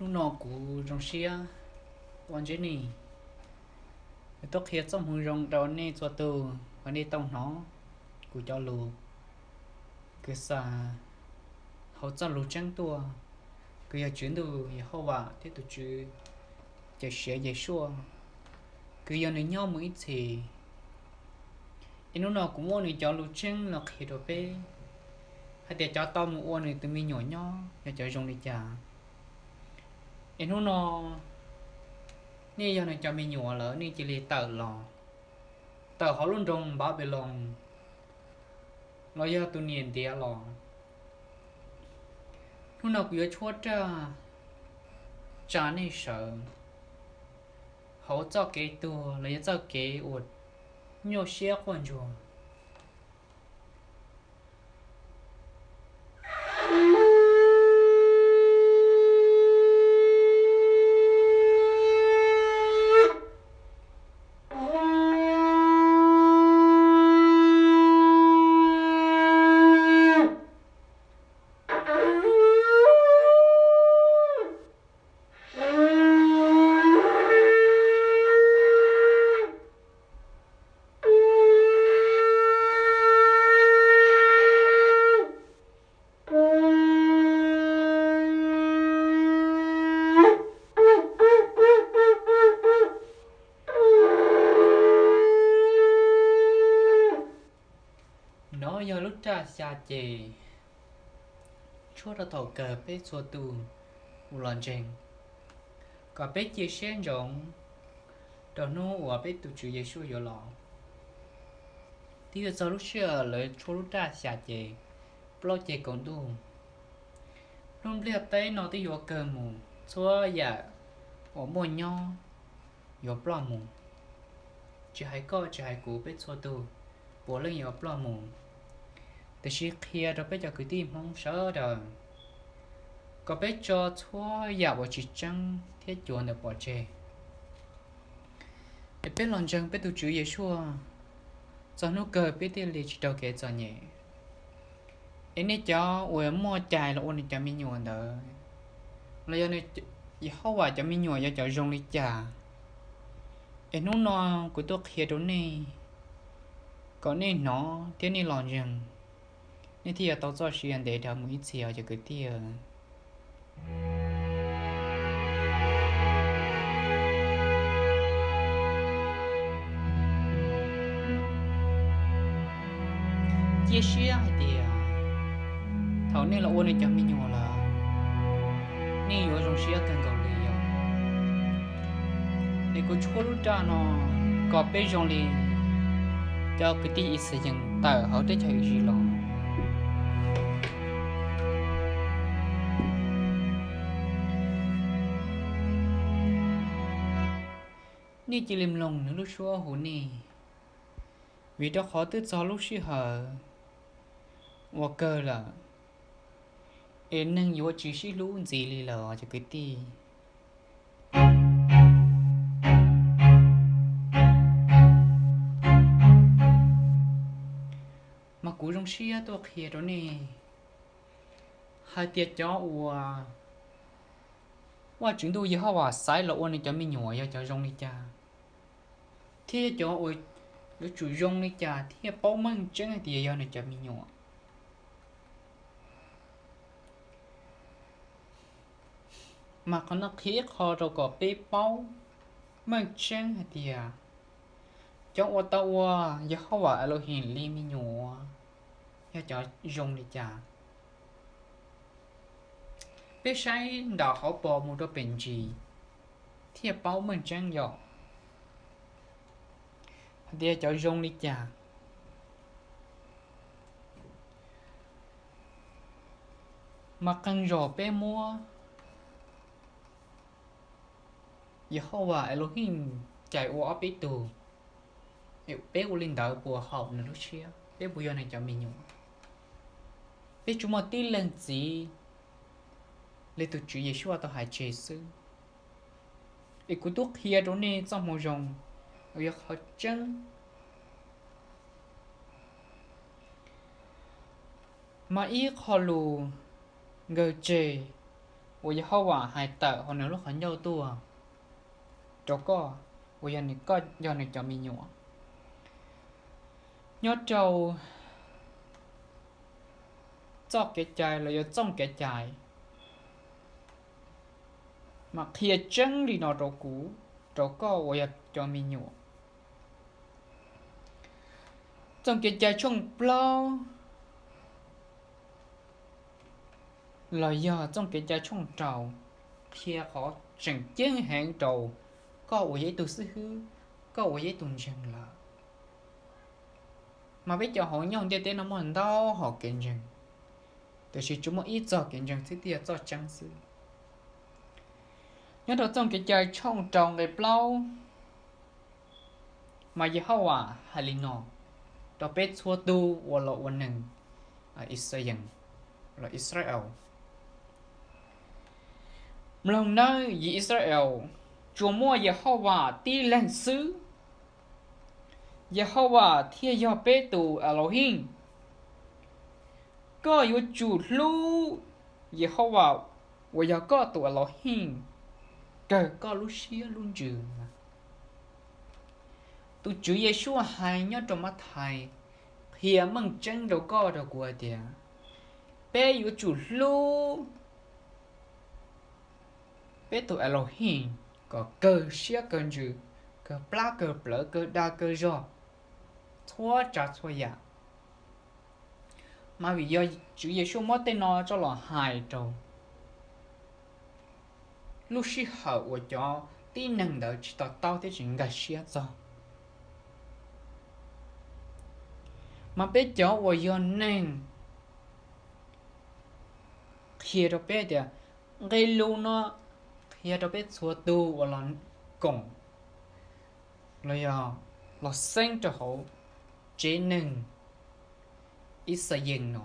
Hnub no kuv zoo siab ua ntsej nej, kuv tuaj qhia txoj hmoo zoo rau nej txhua tus kom nej tau hnov kuv cov lus. Kuv xa hauv txoj lus tseeb tuaj, kuv yog Tswv Ntuj Yehauvas thiab tus Tswv Cawm Siav Yesuaj, kuv yog nws nyob mus ib txhis. Es hnub no kuv muab nws cov lus tseeb los qhia rau peb hais tias cov tau mus ua nws tus me nyuam nyob yog cov zoo li cas. Es hnub no nej yog nws cov me nyuam lawm nej cia li tawm los, tawm hauv lub nroog Npanpiloos los yog tus niam ntiav los. Hnub no kuv yuav tshuab raj tsa nej sawv hauv txoj kev tuag los yog txoj kev uas nyuaj siab quaj ntsuag. Nov yog lub raj xya ces tshuab rau thaum kawg peb txhua tus uas los ntseeg, kom peb cia siab ntsoov rau hnub uas peb tus Tswv Yesuaj yuav los. Twb yuav txog lub sij hawm lawv tshuab lub raj xya ces plaub ceg kaum ntuj. Lub npliaj teb no twb yuav kawg mus, txhua yam uas muaj nyob yuav ploj mus. Tsis hais koj tsis hais kuv, peb txhua tus puav leej yuav ploj mus. Tiam sis qhia rau peb cov kwv tij Hmoob sawv daws kom peb tso txhua yam uas tsis tseeb thiab cuav ntawd pov tseg, es peb los ntseeg peb tus Tswv Yesuaj, txog hnub kawg peb thiaj li tsis raug kev txom nyem. Es nej cov uas muaj cai los ua nws cov me nyuam ntawd, los yog Yehauvas cov me nyuam yog cov zoo li cas, es hnub no kuv tuaj qhia rau nej kom nej hnov thiab nej los ntseeg, nej thiaj yuav tau txoj sia ntev dhawv mus ib txhis os cov kwv tij. Cia siab hais tias thaum nej los ua nws cov me nyuam lawm, nej yuav zoo siab kawg nkaus li os. Es kuv tshuab lub raj no kom peb zoo li cov kwv tij Ixayees tawm hauv teb chaws Iziv los. Nej cia li mloog nws lub suab hu nej, vim rau qhov twb txog lub sij hawm uas kawg lawm, es neeg yuav tsis sib hlub ntxiv li lawm os cov kwv tij. Mas kuv zoo siab tuaj qhia rau nej hais tias cov uas Vajtswv ntuj Yehauvas xaiv los ua nws cov me nyuam yog cov zoo li cas, thiab yog cov uas yuav tsum zoo li cas thiaj paub meej tseeb hais tias yog nws cov me nyuam. Mas qhov no qhia ib qho rau kom peb paub meej tseeb hais tias cov uas tau ua Yehauvas Elohim li me nyuam yog cov zoo li cas. Peb saib nram hauv pos mus rau pem ntsis thiaj paub meej tseeb yom, hais tias cov zoo li cas. Mas qee zaum peb muab Yehauvas Elohim cais ua ob peb tug, peb ua li ntawd puas haum nws lub siab? Peb puas yog nws cov me nyuam? Peb tsuas muaj tib leeg txiv li tus Tswv Yeshua tau hais tseg xwb. Es kuv twb qhia rau nej txoj hmoo zoo uas yog qhov tseeb. Mas ib qho lus nkawd tseg uas Yehauvas hais tawm hauv nws lub qhov ncauj tuaj rau koj, uas yog nws, koj yog nws cov me nyuam. Nyob rau txoj kev cai los yog txooj kev cai mas qhia tseeb li no rau kuv, rau koj uas yog cov me nyuam. Txooj kev cai tshooj plaub los yog txooj kev cai tshooj rau qhia qhov tseem ceeb heev rau koj uas yog ib tug xib hwb, koj uas yog ib tug ntseeg lawm. Mas peb cov hauv nyooj ntiaj teb no muaj ntau hom kev ntseeg, tiam sis tsuas muaj ib txoj kev ntseeg xwb thiaj yog txoj tseeb xwb. Nyob rau txooj kev cai tshooj rau nqe plaub, mas Yehauvas hais li no rau peb txhua tus uas los ua neeg Ixayees los Israel: Mloog nawb yim Israel, tsuas muaj Yehauvas tib leeg xwb, Yehauvas thiaj yog peb tus Elohim. Koj yuav tsum hlub Yehauvas uas yog koj tus Elohim kawg koj lub siab lub ntsws. Tus Tswv Yeshua hais nyob rau Mathais qhia meej tseeb rau koj rau kuv hais tias peb yuav tsum hlub peb tus Elohim kom kawg siab kawg ntsws, kawg plab kawg plawv, kawg dag kawg zog, txhua tsav txhua yam. Mas vim yog Tswv Yeshua muab tej no coj los hais rau lub sij hawm uas cov tib neeg ntawd tsis to taub thiab tsis nkag siab txog. Mas peb cov uas yog neeg, qhia rau peb tias nqe lus no qhia rau peb txhua tus uas los koom los yog los xeeb rau hauv tsev neeg Ixayees no,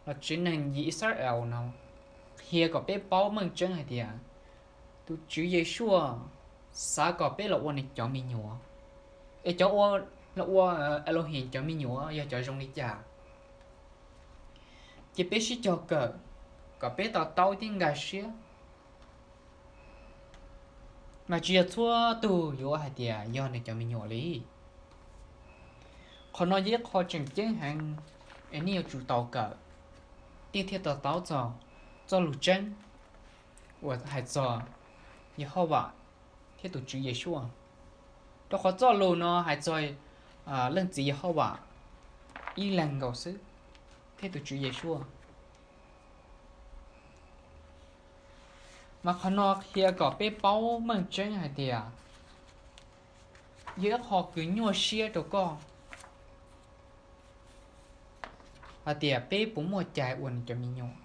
los tsev neeg yim Israel no, qhia kom peb paub meej tseeb hais tias tus Tswv Yeshua xav kom peb los ua nws cov me nyuam, es cov ua, los ua Elohim cov me nyuam yog cov zoo li cas. Ces peb sib cog kawm kom peb to taub thiab nkag siab, mas tsis yog txhua tus yuav hais tias yog nws cov me nyuam li. Qhov no yog ib qho tseem ceeb heev, es nej yuav tsum tau kawm thiaj thiaj to taub txog txoj lus tseeb uas hais txog Yehauvas thiab tus Tswv Yeshua, rau qhov txoj lus no hais txog leej txiv Yehauvas ib leeg nkaus xwb thiab tus Tswv Yeshua. Mas qhov no qhia kom peb paub meej tseeb hais tias yog ib qho kws nyuaj siab rau koj hais tias peb puas muaj cai ua nws cov me nyuam.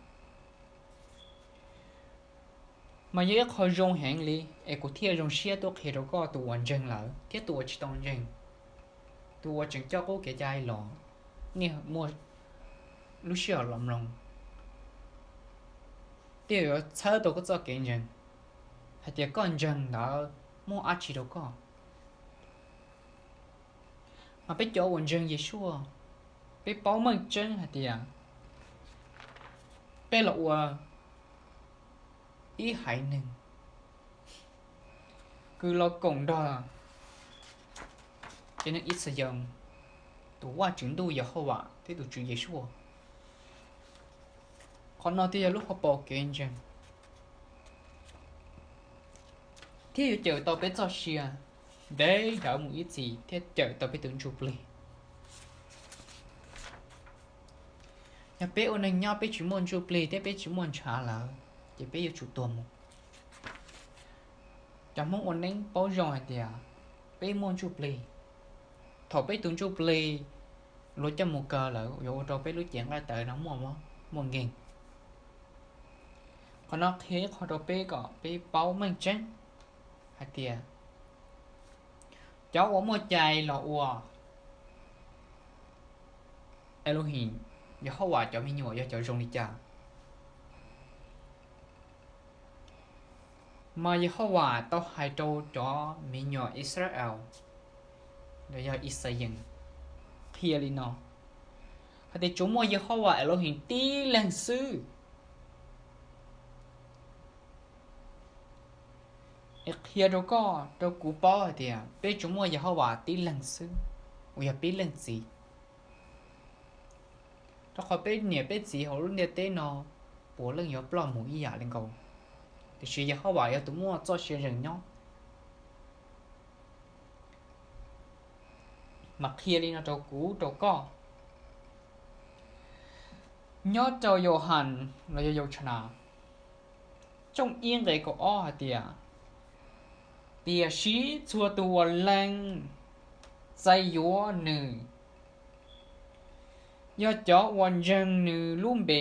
Mas yog ib qho zoo heev li, es kuv thiaj zoo siab tuaj qhia rau koj tus uas ntseeg lawm thiab tus uas tsis tau ntseeg, tus uas tseem coj qub kev cai los, nej muaj lub sij hawm los mloog, thiaj yuav txhawb tau koj txoj kev ntseeg hais tias koj ntseeg ntawd muaj dab tsi rau koj. Mas peb cov uas ntseeg Yeshua, peb paub meej tseeb hais tias peb los ua ib haiv neeg kws los koom nrog cov neeg Ixayees, tus Vajtswv ntuj Yehauvas thiab tus Tswv Yeshua. Qhov no thiaj yog lub hauv paus kev ntseeg, thiab yuav cawm tau peb txoj sia ntev dhawv mus ib txhis thiab cawm tau peb tus ntsuj plig. Yog peb ua neeg nyob peb tsis muaj ntsuj plig thiab peb tsis muaj ntshav lawm, ces peb yuav tsum tuag mus. Cov Hmoob ua neeb paub zoo hais tias peb muaj ntsuj plig. Thaum peb tus ntsuj plig luag coj mus kaw lawm yuav ua rau peb lub cev nqaij tawv no muaj, muaj nkeeg. Qhov no qhia ib qho rau peb kom peb paub meej tseeb hais tias cov uas muaj cai los ua Elohim, Yehauvas cov me nyuam yog cov zoo li cas. Mas Yehauvas tau hais rau cov me nyuam Israel, los yog Ixayees, qhia li no hais tias tsuas muaj Yehauvas Elohim tib leeg xwb. Es qhia rau koj rau kuv paub hais tias peb tsuas muaj Yehauvas tib leeg xwb, uas yog peb leej txiv. Rau qhov peb niam peb txiv hauv lub ntiaj teb no puav leej yuav ploj mus ib yam li nkaus, tiam sis Yehauvas yog tus muaj txoj sia zeem nyob. Mas qhia li no rau kuv rau koj, nyob rau Yauhas los yog Yauhas tshooj ib nqe kaum ob hais tias, tiam sis txhua tus uas lees txais yuav nws, yog cov uas ntseeg nws lub npe,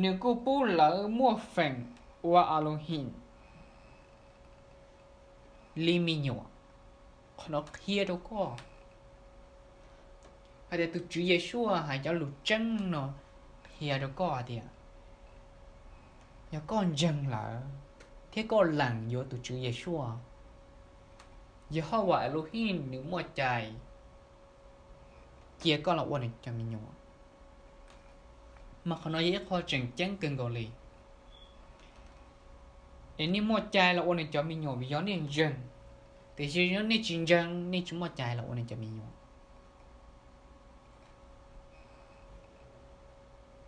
nws kuj pub lawv muaj feem ua Aluhim li me nyuam. Qhov no qhia rau koj hais tias tus Tswv Yeshua hais cov lus tseeb no qhia rau koj hais tias yog koj ntseeg lawm thiab koj lees yuav tus Tswv Yeshua, Yehauvas Aluhim nws muaj cai cia koj los ua nws cov me nyuam. Mas qhov no yog ib qho tseem ceeb kawg nkaus li. Es nej muaj cai los ua nws cov me nyuam vim yog nej ntseeg, tiam sis yog nej tsis ntseeg nej tsis muaj cai los ua nws cov me nyuam.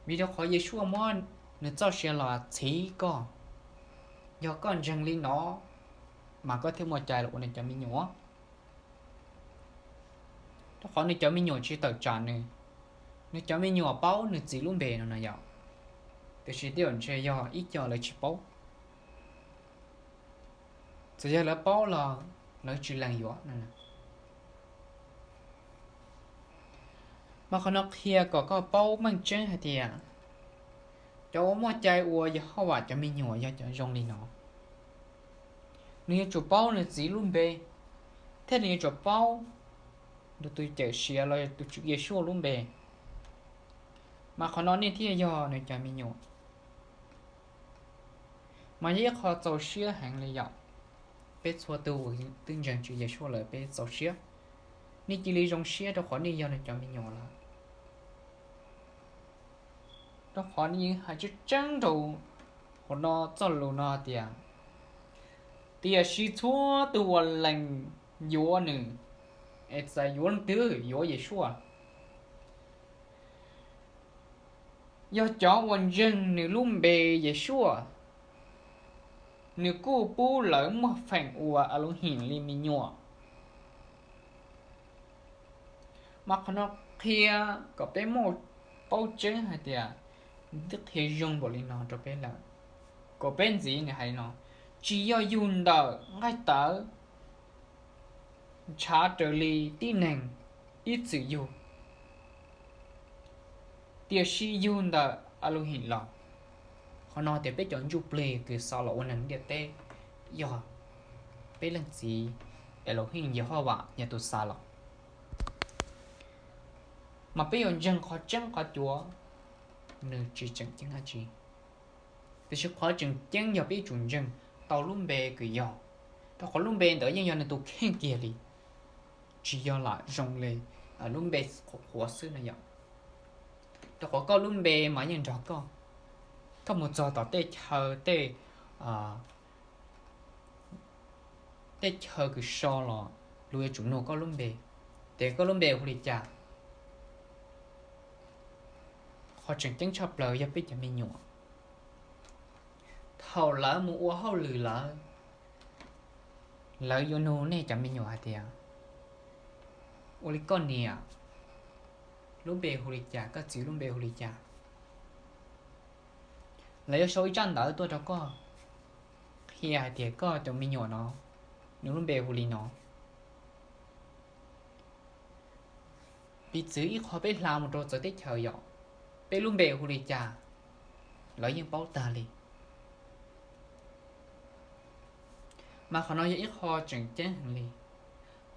Vim rau qhov Yeshua muab nws txoj sia los txhiv koj, yog koj ntseeg li no mas koj thiaj muaj cai los ua nws cov me nyuam. Rau qhov nws cov me nyuam tsis tawm tsam nws, nws cov me nyuam paub nws txiv lub npe no na yom, tiam sis tej zaum ntshe yog ib co lawv tsis paub. Txawm yog lawv paub los lawv tsis lees yuav. Mas qhov no qhia kom koj paub meej tseeb hais tias cov uas muaj cai ua Yehauvas cov me nyuam yog cov zoo li no. Nws yuav tsum paub nws txiv lub npe, thiab nws yuav tsum paub nws tus cawm siav los yog tus Tswv Yeshua lub npe, mas qhov no nej thiaj yog nws cov me nyuam. Mas yog ib qho txaus siab heev li yom. Peb txhua tus uas twb ntseeg Tswv Yeshua lawm peb txaus siab. Nej cia li zoo siab rau qhov nej yog nws cov me nyuam lawm. Rau qhov nws hais tseeb tseeb rau hauv no txoj lus no tias, tiam sis txhua tus uas lees yuav nws, es txais yuav leej twg? Yuav Yeshua. Yog cov uas ntseeg nws lub npe Yeshua, nws kuj pub lawv muaj feem ua Aluhim li me nyuam. Mas qhov no qhia kom peb muaj paub tseeb hais tias, nws twb qhia zoo npaum li no rau peb lawm. Kaum peb ntxiv nws hais li no, tsis yog yug ntawm nqaij tawv ntshav raws li tib neeg ib txwm yug, tiam sis yug ntawm Aluhim los. Qhov no tias peb cov ntsuj plig kws xa los ua neeg ntiaj teb yog peb leej txiv Aluhim Yehauvas yog tus xa los. Mas peb yuav ntseeg qhov tseeb qhov cuav, nws tsis tseem ceeb dab tsi. Tiam sis qhov tseem ceeb yog peb yuav tsum ntseeg tau lub npe kws yog, rau qhov lub npe ntawd yeej yog nws tus kheej kiag li, tsis yog lam zoo li lub npe qhuav qhuav xwb no yom. Rau qhov koj lub npe mas yeej nrog koj, koj mus txog tom tej chaw tej, tej chaw kws so los luag yuav tsum nug koj lub npe, tias koj lub npe hu li cas. Qhov tseem ceeb tshaj plaws yog peb cov me nyuam. Thaum lawv mus ua hauj lwm lawm, lawv yuav nug nej cov me nyuam hais tias, ua li koj niam lub npe hu li cas, koj txiv lub npe hu li cas? Lawv yuav sau ib tsab ntawv tuaj rau koj qhia hais tias koj cov me nyuam no, nws lub npe hu li no. Piv txwv ib qho peb hla mus rau txawv teb chaws yom, peb lub npe hu li cas, lawv yeej paub tag li. Mas qhov no yog ib qho tseem ceeb heev li,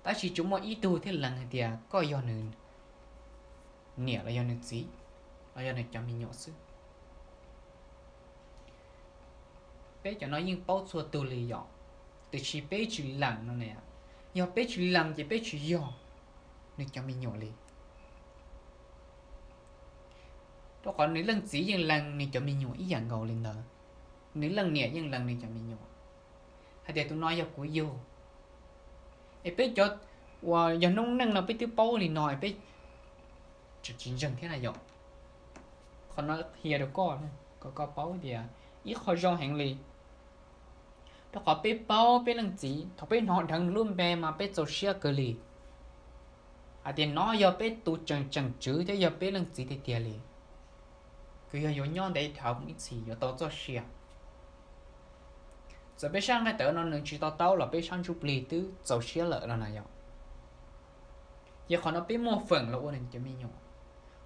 tab sis tsuas muaj ib tug thiaj lees hais tias koj yog nws niam los yog nws txiv, los yog nws cov me nyuam xwb. Peb cov no yeej paub txhua tug li yom, tiam sis peb tsis lees no ne. Yog peb tsis lees ces peb tsis yog nws cov me nyuam li. Rau qhov nws leej txiv yeej lees nws cov me nyuam ib yam nkaus li ntawd, nws leej niam yeej lees nws cov me nyuam. hais tias tus no yog kuv yug. Es peb cov uas yog noob neej no peb twb paub li no es peb tseem tsis ntseeg thiab na yom. Qhov no qhia rau koj, kom koj paub tias ib qho zoo heev li, rau qhov peb paub peb leej txiv, thaum peb hnov dheev nws lub npe mas peb txaus siab kawg li, hais tias no yog peb tus tseem tseem tswv thiab yog peb leej txiv tiag tiag li, kws yog yuav nyob ntev dhawv mus ib txhis yuav tau txoj sia. Txawm peb sab nqaij tawv no nws tsis to taub los peb sab ntsuj plig twb txaus siab lawm no na yom. Yog qhov no peb muaj feem los ua nws cov me nyuam.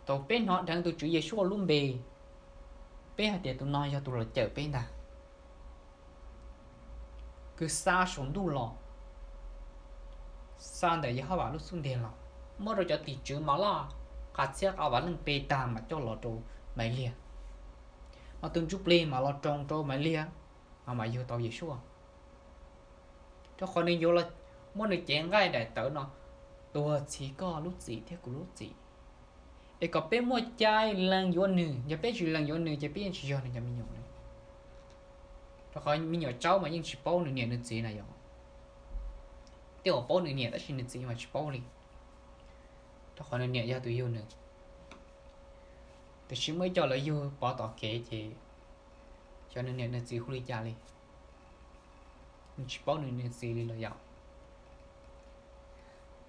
Thaum peb hnov dheev tus Tswv Yeshua lub npe, peb hais tias tus no yog tus los cawm peb ntag, kws xa saum ntuj los, xa ntawm Yehauvas lub xub ntiag los, muab rau cov tim tswv mas laj qas txhiab qas vam leej pe tag mas coj los rau Maiv Liag, mas tus ntsuj plig mas los roos rau Maiv Liag, mas yug tau Yeshua. Rau qhov nws yuav los muab nws cev nqaij daim tawv no tuag txhiv koj lub txim thiab kuv lub txim, es kom peb muaj cai lees yuav nws. Yog peb tsis lees yuav nws ces peb yeej tsis yog nws cov me nyuam li. Rau qhov me nyuam tsaub mas yeej tsis paub nws niam nws txiv na yom. Tej uas paub nws niam tab sis nws txiv mas tsis paub li, rau qhov nws niam yog tus yug nws. Tiam sis muaj ib co lawv yug pov tom kev ces xyov nws niam nws txiv hu li cas li, nws tsis paub nws niam nws txiv li los yom.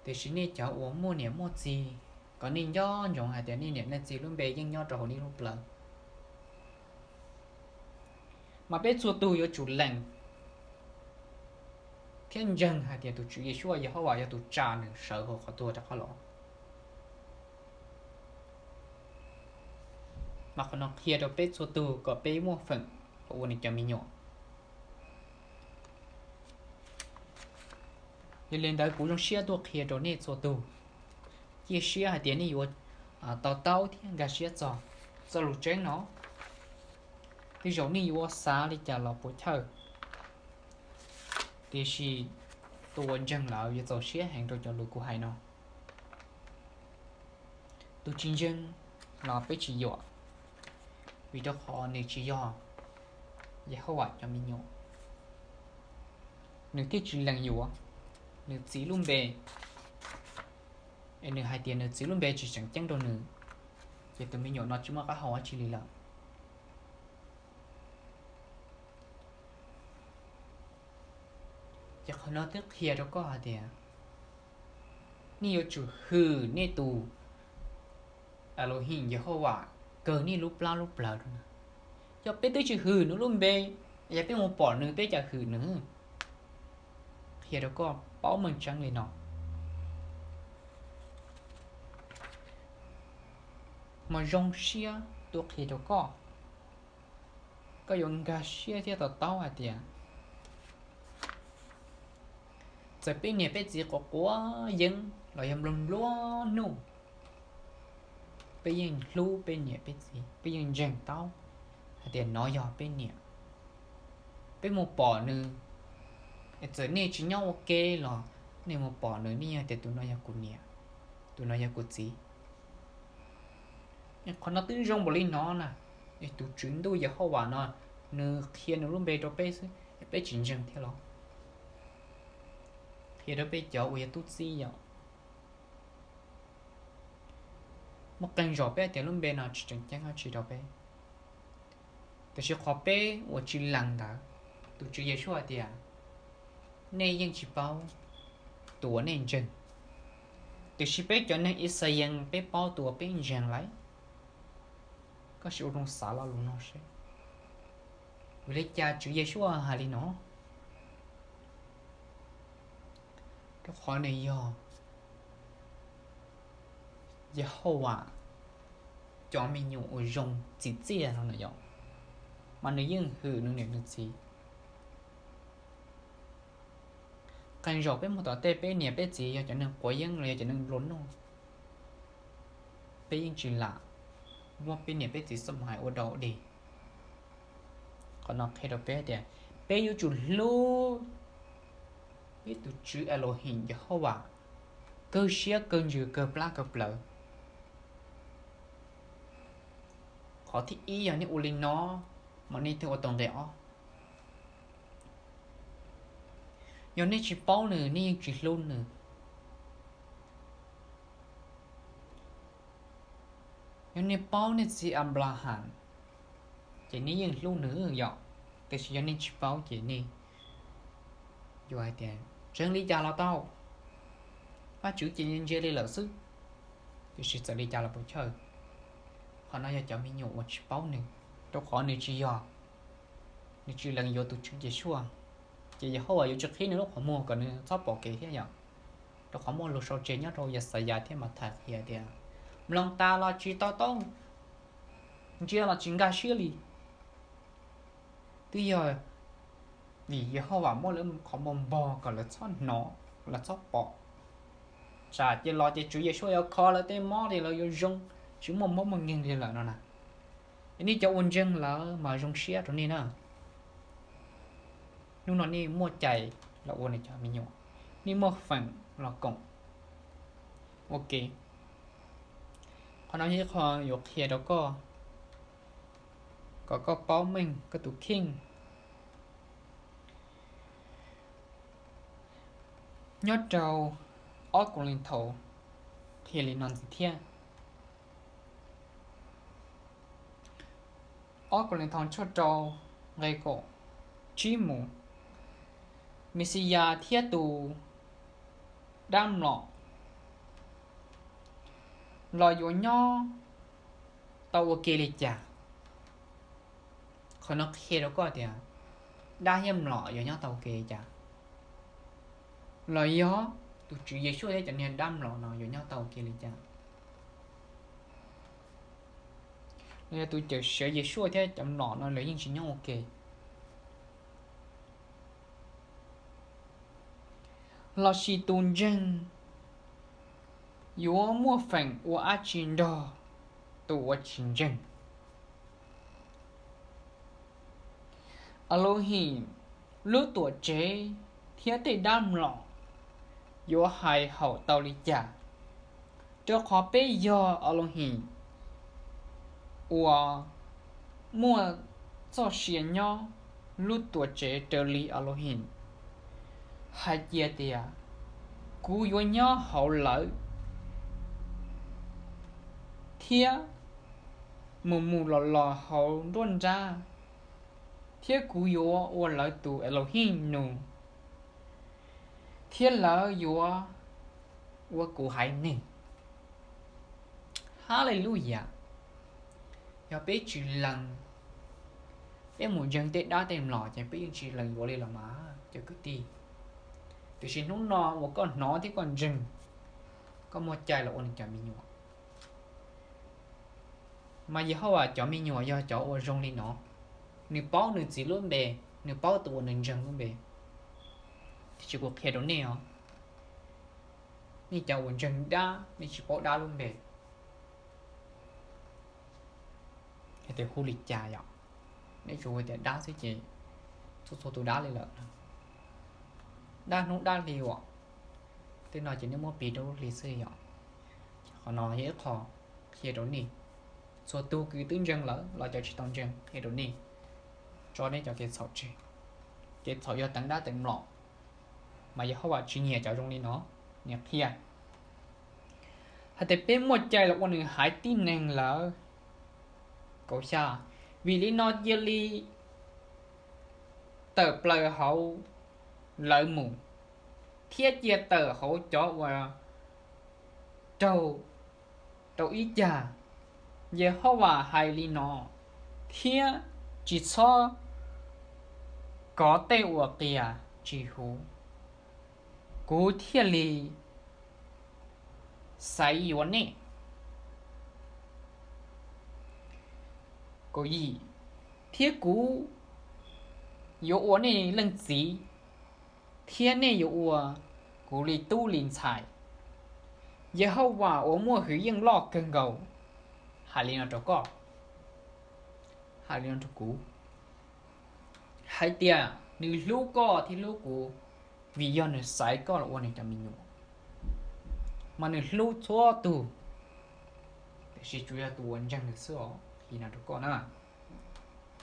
Tiam sis nej cov uas muaj niam muaj txiv, kom nej nco ntsoov hais tias nej niam nej txiv lub npe yeej nyob rau hauv nej lub plawv. Mas peb txhua tus yuav tsum lees thiab ntseeg hais tias tus Tswv Yeshua Yehauvas yog tus tsa nws sawv hauv qhov tuag rov qab los. Mas qhov no qhia rau peb txhua tus kom peb muaj feem los ua nws cov me nyuam. Yog li ntawd kuv zoo siab tuaj qhia rau nej txhua tus, cia siab hais tias nej yuav to taub thiab nkag siab txog txoj lus tseeb no. Tej zaum nej yuav xav li cas los puas chawj, tiam sis tus uas ntseeg lawm yuav txaus siab heev rau cov lus kuv hais no. Tus tsis ntseeg los peb tsis yuam, vim rau qhov nws tsis yog Yehauvas cov me nyuam. Nws thiaj tsis lees yuav nws txiv lub npe, es nws hais tias nws txiv lub npe tsis tseem ceeb rau nws, ces tus me nyuam no tsis muaj qab hau dab tsi li lawm. Ces qhov no twb qhia rau koj hais tias nej yuav tsum hwm nej tus Elohim Yehauvas kawg nej lub plab lub plawv rau na. Yog peb twb tsis hwm nws lub npe, yog peb mus pom nws peb cas hwm nws? Qhia rau koj paub meej tseeb li no. Mas zoo siab tuaj qhia rau koj, koj yuav nkag siab thiab to taub hais tias txawm peb niam peb txiv quav quav yeeb los yog nplua nplua nuj, peb yeej hlub peb niam peb txiv, peb yeej ntseeg taub hais tias nov yog peb niam. Peb mus pom nws, txawm nej tsis nyob ua ke los nej mus pom nws nej yeej tias tus no yog kuv niam, tus no yog kuv txiv. Qhov no twb zoo npaum li no na, tus Tswv Ntuj Yehauvas no nws qhia nws lub npe rau peb xwb es peb tsis ntseeg thiab los? Qhia rau peb cov uas yog tub txib yom, muaj qee zaum peb hais tias lub npe no tsis tseem ceeb dab tsi rau peb, tiam sis qhov peb uas tsis lees ntawd, tus Tswv Yeshua hais tias nej yeej tsis paub tus uas nej ntseeg, tiam sis peb cov neeg Yixalayees peb paub tus uas peb ntseeg lawm. Koj sim ua zoo xav lo lus no seb vim li cas Tswv Yeshua hais li no. Rau qhov nws yog Yehauvas cov me nyuam uas zoo txim txiaj no na yom, mas nws yeej hwm nws niam nws txiv. Qee zaum peb mus tom tej peb niam peb txiv yog cov neeg quav yeeb los yog cov neeg nplua nuj, peb yeej tsis lam muab peb niam peb txiv xab hais ua dog ua dig. Qhov no qhia rau peb tias peb yuav tsum hlub peb tus Tswv Elohim Yehauvas kawg siab kawg ntsws kawg plab kawg plawv. Qhov thib ib yog nej ua li no, mas nej thiaj ua tau nqe ob. Yog nej tsis paub nws, nej yeej tsis hlub nws. Yog nej paub nej txiv Anplahas, ces nej yeej hlub nws yom. Tiam sis yog nej tsis paub ces nej yuav hais tias tseeb li cas los tau, Vajtswv ces ntsia li lawm xwb. Tiam sis txawm li cas los puas chawj, qhov no yog cov me nyuam uas tsis paub nws, rau qhov nws tsis yog, nws tsis lees yuav tus Tswv Yeshua, ces Yehauvas yuav tsis qhib nws lub qhov muag kom nws txhob pom kev thiab yom. Rau qhov muaj lus sau tseg nyob rau Yaxayas thiab Mathais qhia tias, mloog tas los tsis to taub, ntsia los tsis nkag siab li. Twb yog vim Yehauvas muab lawv qhov muag npog kom lawv txhob hnov, lawv txhob pom. Tsam ces los ces Tswv Yeshua yuav kho lawv tej mob li, lawv yuav zoo, tsis muaj mob muaj nkeeg li lawm no na. Nej cov uas ntseeg lawm mas zoo siab rau nej na. Hnub no nej muaj cai los ua nws cov me nyuam, nej muaj feem los koom ua ke. Qhov no yog ib qho yuav qhia rau koj, kom koj paub meej koj tus kheej. Nyob rau ob Kauleethaus qhia li no ntxiv thiab. Ob Kauleethaus tshooj rau nqe kaum tsib mus, Mexiyas thiab tus dab mlom los yuav nyob tau ua ke li cas? Qhov no qhia rau koj tias dab thiab mlom yuav nyob tau ua ke li cas, los yog tus Tswv Yeshua thiab cov niag dab mlom no yuav nyob tau ua ke li cas. Los yog tus Cawm Seej Yeshua thiab cov mlom no lawv yeej tsis nyob ua ke. Lossis tus ntseeg yuav muaj feem ua dab tsi nrog tus uas tsis ntseeg? Aluhim lub tuam tsev thiab tej dab mlom yuav hais haum tau li cas? Rau qhov peb yog Aluhim uas muaj txoj sia nyob lub tuam tsev raws li Aluhim hais cia tias, kuv yuav nyob hauv lawv thiab mus mus los los hauv nruab nrab, thiab kuv yuav ua lawv tus Aluhim nus, thiab lawv yuav ua kuv haiv neeg. Haleluyas. Yog peb tsis lees, peb mus ntseeg tej dab tej mlom ces peb yeej tsis lees yuav li los mas cov kwv tij. Tiam sis hnub no uas koj hnov thiab koj ntseeg, koj muaj cai los ua nws cov me nyuam, mas Yehauvas cov me nyuam yog cov uas zoo li no. Nws paub nws txiv lub npe, nws paub tus uas nws ntseeg lub npe. Tiam sis kuv qhia rau nej os, nej cov uas ntseeg dab, nej tsis paub dab lub npe, hais tias hu li cas yom? Nej tsuas hu tias dab xwb ces txhua txhua tus dab li lawm. Dab hnub dab hli uas tej no ces nej muab piv rau lub hli xwb yom. Qhov no yog ib qho qhia rau nej, txhua tus kws twb ntseeg lawm los cov tsis tau ntseeg, qhia rau nej, tso nej cov kev txhaum tseg. Kev txhaum yog teev dab teev mlom, mas Yehauvas tsis nyiam cov zoo li no. Nws qhia hais tias peb muaj cai los ua nws haiv tib neeg lawm. Kaum xya, vim li no cia li tawm plaws hauv lawv mus, thiab cia tawm hauv cov uas raug rau ib cag. Yehauvas hais li no, thiab tsis txhob kov tej uas qias tsis huv, kuv thiaj li xaiv yuav nej. Kaum yim, thiab kuv yuav ua nej leej txiv, thiab nej yuav ua kuv li tub li ntxhais. Yehauvas uas muaj hwj yeej loj kawg nkaus hais li no rau koj, hais li no rau kuv, hais tias nws hlub koj thiab hlub kuv, vim yog nws xaiv koj los ua nws cov me nyuam, mas nws hlub txhua tus, tiam sis tsuas yog tus uas ntseeg nws xwb os, hais li no rau koj na.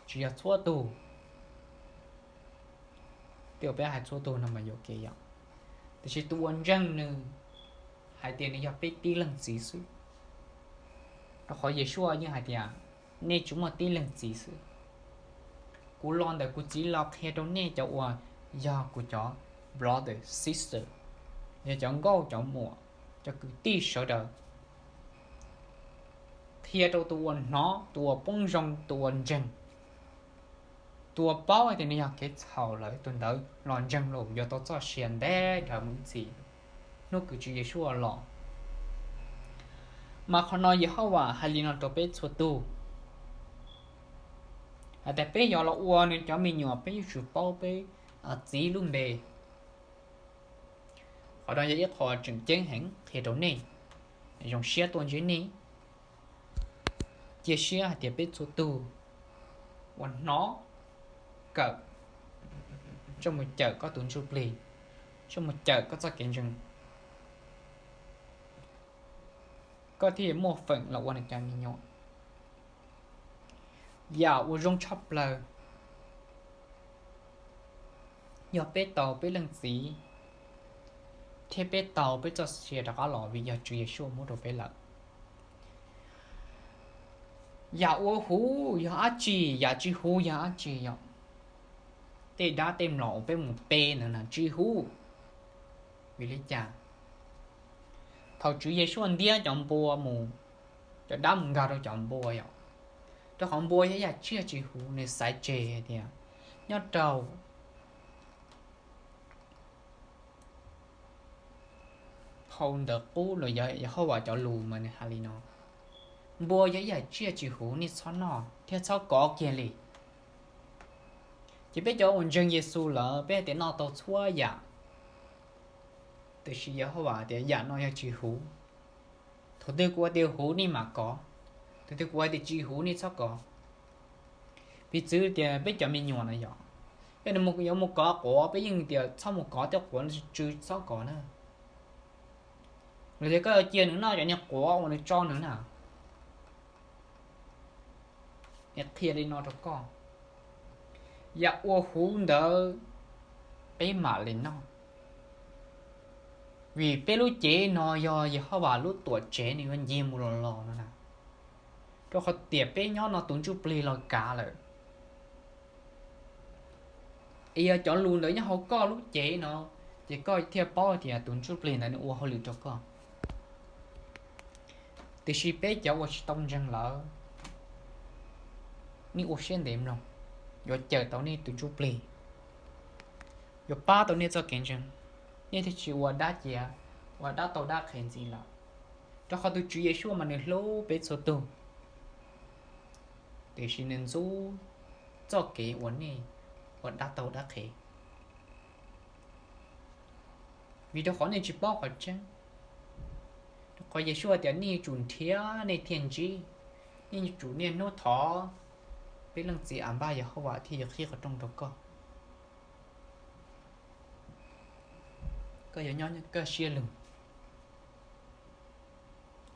Tsis yog txhua tus. Tej uas peb hais txhua tug no mas yuam kev yom. Tiam sis tus uas ntseeg nws hais tias nws yog peb tib leeg txiv xwb. Rau qhov Yeshua yeej hais tias, nej tsuas muaj tib leeg txiv xwb. Kuv los ntawm kuv txiv los qhia rau nej cov uas yog kuv cov brother sister, yog cov nkauj cov muam, cov kwv tij sawv daws. Qhia rau tus uas hnov, tus uas poob zoo, tus uas ntseeg, tus uas paub hais tias nws yog kev txhaum lawm, tus ntawd los ntseeg los yuav tau txoj sia ntev dhawv mus ib txhis, hnub kws Tswv Yeshua los. Mas qhov no Yehauvas hais li no rau peb txhua tug, hais tias peb yuav los ua nws cov me nyuam peb yuav tsum paub peb txiv lub npe. Qhov no yog ib qho tseem ceeb heev qhia rau nej, zoo siab tuaj ntsib nej. Cia siab hais tias peb txhua tug uas hnov, kawm, coj mus cawm koj tus ntsuj plig, coj mus cawm koj txoj kev ntseeg, koj thiaj muaj feem los ua nws cov me nyuam. Yam uas zoo tshaj plaws yog peb tau peb leej txiv, thiab peb tau peb txoj sia rov qab los vim yog Tswv Yeshua muab rau peb lawm. Yam uas huv yog dab tsi, yam tsis huv yog dab tsi yom? Tej dab tej mlom uas peb mus pe ntawd na tsis huv. Vim li cas? Thaum Tswv Yeshua ntiab cov npua mus, cov dab mus nkag rau cov npua yom, rau qhov npua yog yam tsiaj tsis huv, nws xaiv tseg hais tias nyob rau phau ntawv qub los yog Yehauvas cov lus mas nws hais li no: Npua yog ib yam tsiaj tsis huv, nej txhob noj thiab txhob kov kiag li. Ces peb cov uas ntseeg Yexus lawm peb hais tias noj tau txhua yam, tiam sis Yehauvas tias yam no yog tsis huv. Thaum twg kuv hais tias huv nej mam kov, thaum twg kuv hais tias tsis huv nej txhob kov. Piv txwv tias peb cov me nyuam na yom, yog nws yuav mus kov quav peb yeej tias txhob mus kov tej quav tsw txhob kov na. Los yog koj yuav cia nws noj cov niag quav uas nws tso nws na, nws qhia li no rau koj, yam uas huv ntawd peb mam li noj. Vim peb lub cev no yog Yehauvas lub tuam tsev nws yuav nce mus los los no na, rau qhov tias peb nyob no tus ntsuj plig los kav lawm. Es yog cov lus ntawd nyob hauv koj lub cev no, ces koj thiaj paub tias tus ntsuj plig ntawd nws ua hauj lwm rau koj. Tiam sis peb cov uas tsis tau ntseeg lawm, nej ua siab ntev mloog, yuav cawm tau nej tus ntsuj plig, yuav pab tau nej txoj kev ntseeg, nej thiaj tsis ua dab cia, ua dab tau dab qhev ntxiv lawm. Rau qhov tus Tswv Yeshua mas nws hlub peb txhua tug, tiam sis nws ntxub txoj kev uas nej ua dab tau dab qhev. Vim rau qhov nej tsis paub qhov tseeb. Rau qhov Yeshua tias nej yuav tsum nrhiav nej thiaj ntsib, nej yuav tsum niaj hnub thov, peb leej txiv Anpas Yehauvas thiaj yuav qhib qhov rooj rau koj. Koj yuav nyob kaj siab lug,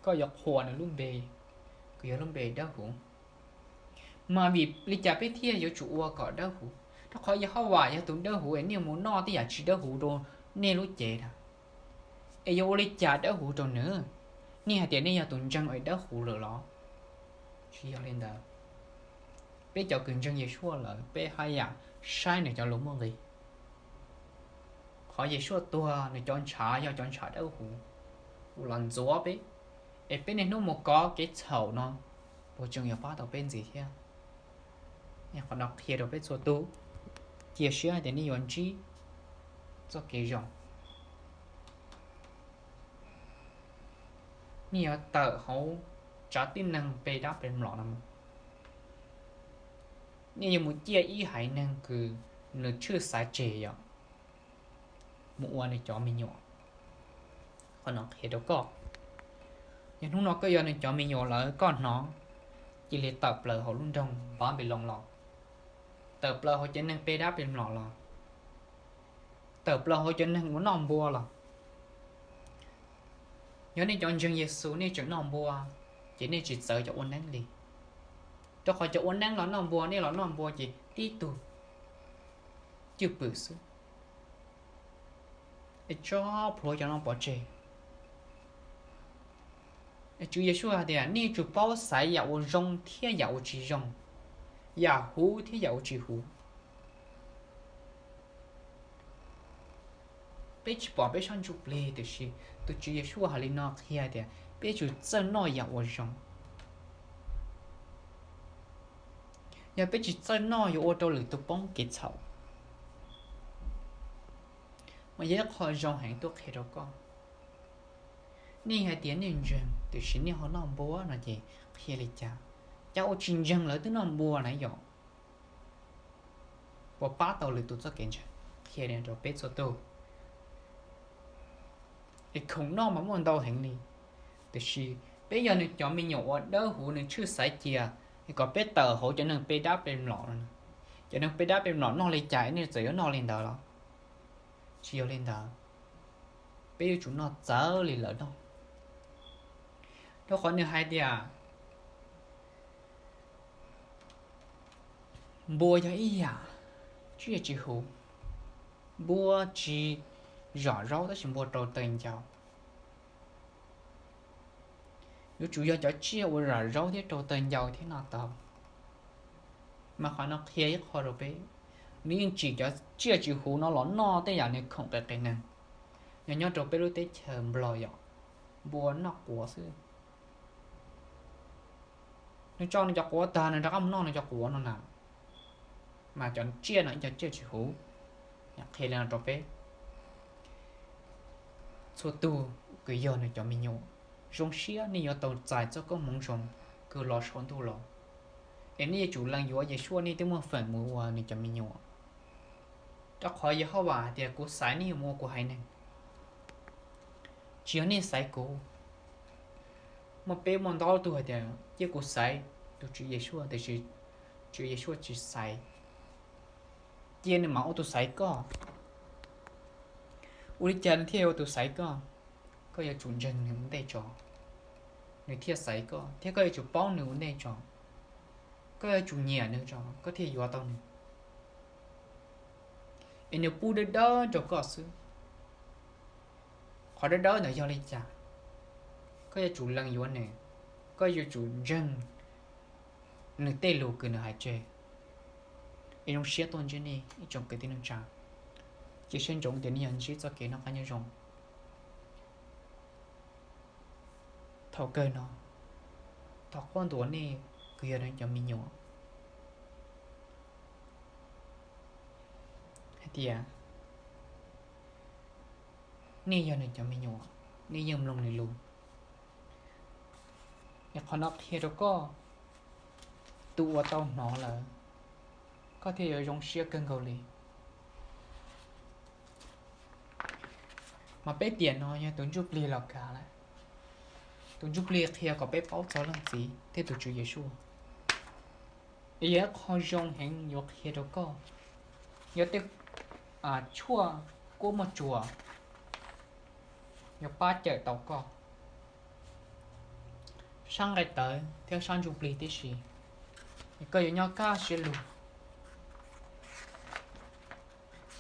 koj yuav qhuas nws lub npe, kws yog lub npe dawb huv. Mas vim li cas peb thiaj yuav tsum ua kom dawb huv? Rau qhov Yehauvas yog tus dawb huv es nej mus noj tej yam tsis dawb huv rau nej lub cev na, es yuav ua li cas dawb huv rau nws? Nej hais tias nej yog tus ntseeg es dawb huv lawm los? Tsis yog li ntawd. Peb cov kws ntseeg Yeshua lawm peb haj yam saib nws cov lus muaj nqis. Qhov Yeshua tuag nws cov ntshav yog cov ntshav dawb huv uas los ntxuav peb, es peb niaj hnub mus kov kev txhaum no, puas tseem yuav pab tau peb ntxiv thiab? Qhov no qhia rau peb txhua tus, cia siab tias nej yuav ntsib txoj kev zoo. Nej yuav tawm hauv tsav tib neeg pe dab pe mlom no mus. Nej yuav mus ciaj ib haiv neeg kws nws tshwj xav tseg yom, mus ua nws cov me nyuam. Qhov no qhia rau koj, yog hnub no koj yog nws cov me nyuam lawm koj hnov, cia li tawm plaws hauv lub nroog Npanpiloos los, tawm plaws hauv cov neeg pe dab pe mlom los, tawm plaws hauv cov neeg uas noj npua los. Yog nej cov ntseeg Yexus nej tseem noj npua, ces nej tsis txawv cov ua neeb li. Rau qhov cov ua neeb los noj npua, nej los noj npua ces tib tug cwj pwm xwb. es tso plhuav cov no pov tseg. Tswv Yexus hais tias nej yuav tsum paub xaiv yam uas zoo thiab yam uas tsis zoo, yam huv thiab yam uas tsis huv. Peb tsis pom peb sab ntsuj plig, tiam sis tus Tswv Yexus hais li no qhia tias peb yuav tsum txawj noj yam uas zoo. Yog peb tsis txawj noj yuav ua rau lwm tus poob kev txhaum. Mas yog ib qho zoo heev tuaj qhia rau koj. Nej hais tias nej ntseeg tiam sis nej ho noj npua no ces qhia li cas? Cov uas tsis ntseeg lawv twb noj npua na yom. Puas pab tau lwm tus txoj kev ntseeg? Qhia li rau peb txhua tus. Es khoom noj mas muaj ntau heev li, tiam sis peb yog nws cov me nyuam uas dawb huv, nws tshwj xaiv cia kom peb tawm hauv cov neeg pe dab pe mlom no. Cov neeg pe dab pe mlom noj li cas nej txawm yuav noj li ntawd los? Tsis yog li ntawd. Peb yuav tsum noj txawv li lawv noj, rau qhov nws hais tias npua yog ib yam tsiaj tsis huv. Npua tsis zom zaub tab sis npua rau taw ncau. Yuav tsum yog cov tsiaj uas zom zaub thiab rau taw ncau thiab noj tau. Mas qhov no qhia ib qho rau peb, nws yeej tsim cov tsiaj tsis huv no los noj tej yam nws khoom qias qias neeg. Yog nyob rau peb lub teb chaws Nplog yom, npua noj quav xwb. Nws tso nws cov quav tag nws rov qab mus noj nws cov quav no na. Mas cov tsiaj no ib cov tsiaj tsis huv. Qhia li no rau peb, txhua tus kws yog nws cov me nyuam, zoo siab nej yuav tau txais txoj koob hmoov zoo kws los saum ntuj los. Es nej yuav tsum lees yuav Yesuas nej thiaj muaj feem mus ua nws cov me nyuam. Rau qhov Yehauvas hais tias kuv xaiv nej mus ua kuv haiv neeg, tsis yog nej xaiv kuv. Muaj peb muaj ntau tug hais tias cia kuv xaiv tus Tswv Yesuas, tiam sis Tswv Yesuas tsis xaiv. Cia nws mam ua tus xaiv koj. Ua li cas nws thiaj ua tus xaiv koj? Koj yuav tsum ntseeg nws ua ntej tso, nws thiaj xaiv koj, thiab koj yuav tsum paub nws ua ntej tso. Koj yuav tsum nyiam nws tso koj thiaj yuav tau nws. Es nws pub dawb dawb rau koj xwb. Qhov dawb dawb ntawd yog li cas? Koj yuav tsum lees yuav nws, koj yuav tsum ntseeg nws tej lus kws nws hais tseg. Es zoo siab tuaj ntsib nej ib tsoom kwv tij neej tsa, cia siab ntsoov tias nej yuav ntsib txoj kev noj qab nyob zoo. Thaum kawg no, thov quaj ntuas nej kws yog nws cov me nyuam hais tias nej yog nws cov me nyuam, nej yeej mloog nws lus. Es qhov no qhia rau koj, tus uas tau hnov lawm, koj thiaj yuav zoo siab kawg nkaus li. Mas peb tiam no yog tus ntsuj plig los kav lawm. Tus ntsuj plig qhia kom peb paub txog Leej Txiv thiab tus Tswv Yeshua. Es yog ib qho zoo heev yuav qhia rau koj, yog tej tshuaj kuab muaj tsuas yuav pab cawm tau koj sab nqaij tawv thiab sab ntsuj plig tib si. Koj yuav nyob kaj siab lug,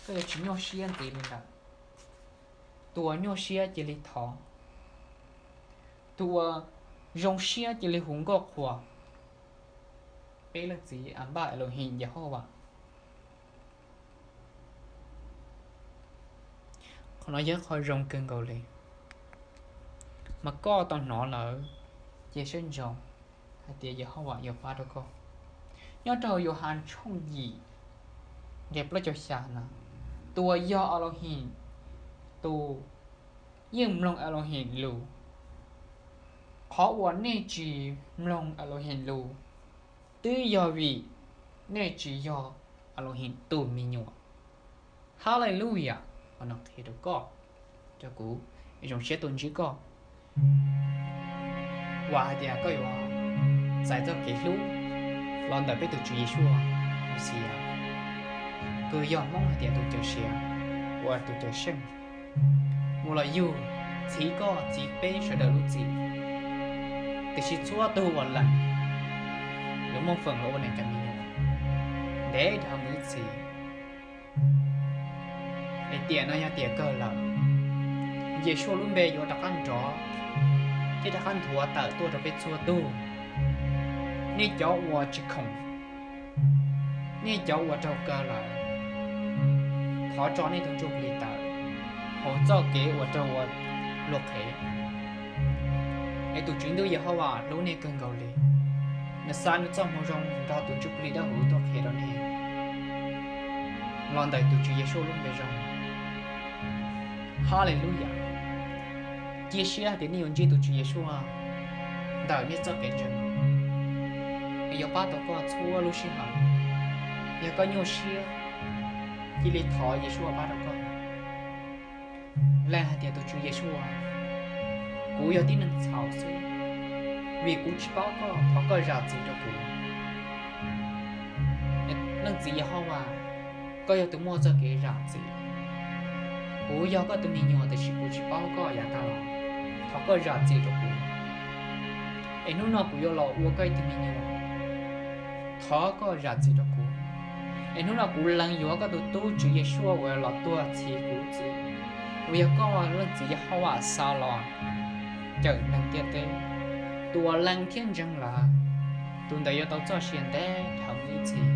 koj yuav tsis nyuaj siab ntxiv li ntawd. Tus uas nyuaj siab cia li thov, tus uas zoo siab cia li hu nkauj qhuas peb leej txiv Anpaj Elohim Yehauvas. Qhov no yog qhov zoo kawg nkaus li. Mas koj tau hnov lawm, cia siab ntsoov hais tias Yehauvas yuav pab rau koj. Nyob rau Yauhas tshooj yim nqe plaub caug xya na, tus uas yog Elohim tus yeej mloog Elohim lus. Qhov uas nej tsis mloog Elohim lus twb yog vim nej tsis yog Elohim tus me nyuam. Hallelujah. Qhov no qhia rau koj, rau kuv, zoo siab tuaj ntsib koj. Vam hais tias koj yuav txais txoj kev hlub los ntawm peb tus Tswv Yeshua Messias, kws yog Hmoob hais tias tus cawm siav, uas tus cawm seej, mus los yug, txhiv koj txhiv peb sawv daws lub txim. Tiam sis txhua tug uas lees yuav muaj feem los ua nws cov me nyuam ntev dhawv mus ib txhis. Es tiam no yog tiam kawg lawm. Yeshua lub npe yuav rov qab nrov thiab rov qab nthuav tawm tuaj rau peb txhua tus. Nej cov uas tsis khoom, nej cov uas raug kaw lawm, thov tso nej tus ntsuj plig tawm hauv txoj kev uas raug ua luag qhev. Es tus Tswv Ntuj Yehauvas hlub nej kawg nkaus li. Nws xa nws txoj hmoo zoo nrog tus ntsuj plig dawb huv tuaj qhia rau nej los ntawm tus Tswv Yeshua lub npe zoo. Haleluyas. Cia siab hais tias nej yuav ntsib tus Tswv Yeshua ntawm nej txoj kev ntseeg, es yuav pab tau koj txhua lub sij hawm. Yog koj nyuaj siab, cia li thov Yeshua pab rau koj. Lees hais tias, tus Tswv Yeshua, kuv yog tib neeg txhaum xwb, vim kuv tsis paub koj, thov koj zam txim rau kuv. Leej Txiv Yehauvas, koj yog tus muaj txoj kev zam txim. Kuv yog koj tus me nyuam tiam sis kuv tsis paub koj yav tag los, thov koj zam txim rau kuv. Es hnub no kuv yuav los ua koj ib tug me nyuam, thov koj zam txim rau kuv. Es hnub no kuv lees yuav koj tus tub Tswv Yeshua uas los tuag txhiv kuv lub txim, uas yog koj Leej Txiv Yehauvas xa los cawm neeg ntiaj teb. Tus uas lees thiab ntseeg lawm, tus ntawd yuav tau txoj sia ntev dhawv mus ib txhis.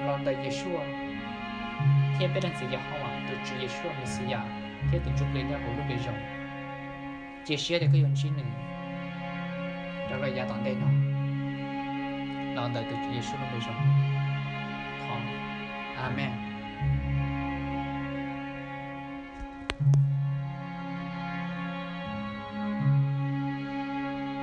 Los ntawm Yeshua thiab peb Leej Txiv Yehauvas, tus Tswv Yeshua Mexiyas thiab tus Ntsuj Plig Dawb Huv lub npe zoo, cia siab tias koj yuav ntsib nws rau lawm yav tom ntej no. Los ntawm tus Tswv Yeshua lub npe zoo, thov, Amees.